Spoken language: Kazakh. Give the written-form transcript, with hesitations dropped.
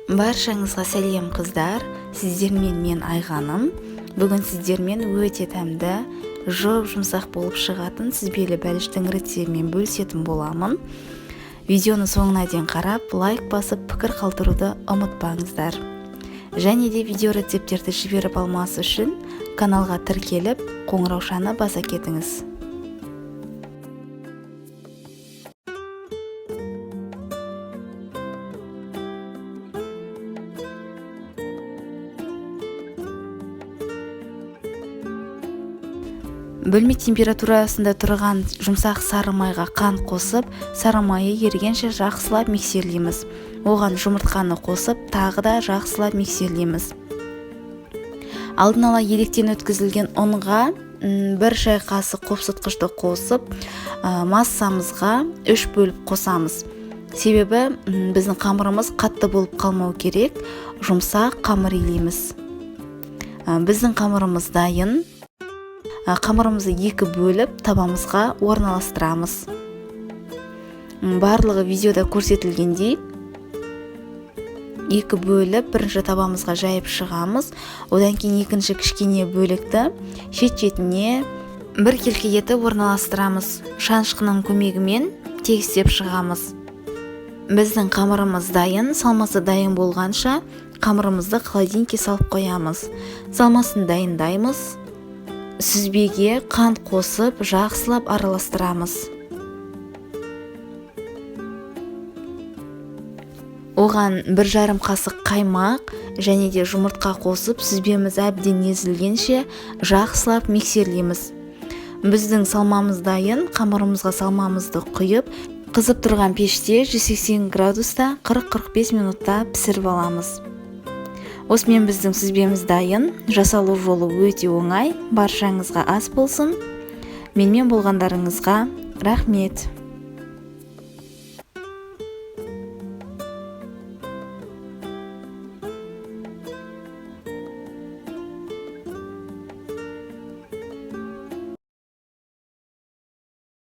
Баршаңызға сәлем, қыздар! Сіздермен мен, Айғаным. Бүгін сіздермен өте дәмді, жұп-жұмсақ болып шығатын сүзбелі бәліштің рецептімен бөлісетін боламын. Видеоны соңына дейін қарап, лайк басып, пікір қалдыруды ұмытпаңыздар. Және де видео рецепттерді жіберіп алмас үшін каналға тіркеліп, қоңыраушаны баса кетіңіз. Бөлме температурасында тұрған жұмсақ сары майға қант қосып, сары майы ерігенше жақсылап миксерлейміз. Оған жұмыртқаны қосып, тағы да жақсылап миксерлейміз. Алдын ала електен өткізілген ұнға 1 шай қасық қопсытқышты қосып, массамызға 3 бөліп қосамыз. Себебі біздің қамырымыз қатты болып қалмау керек, жұмсақ қамыр илейміз. Біздің қамырымыз дайын. Қамырымызды 2 бөліп табамызға орналастырамыз. Барлығы видеода көрсетілгендей 2 бөліп бірінші табамызға жайып шығамыз. Одан кейін екінші кішкене бөлікті шет-шетіне біркелкі етіп орналастырамыз. Шанышқының көмегімен тегістеп шығамыз. Біздің қамырымыз дайын. Салмасы дайын болғанша қамырымызды холодильникке салып қоямыз. Салмасын дайындаймыз. Сүзбеге қант қосып, жақсылап араластырамыз. Оған 1,5 қасық қаймақ және де жұмыртқа қосып, сүзбеміз әбден езілгенше жақсылап миксерлейміз. Біздің салмамыз дайын. Қамырымызға салмамызды құйып, қызып тұрған пеште 180 градуста 40-45 минутта пісіріп аламыз. Осымен біздің сүзбеміз дайын. Жасалу жолы өте оңай. Баршаңызға ас болсын. Менімен болғандарыңызға рахмет.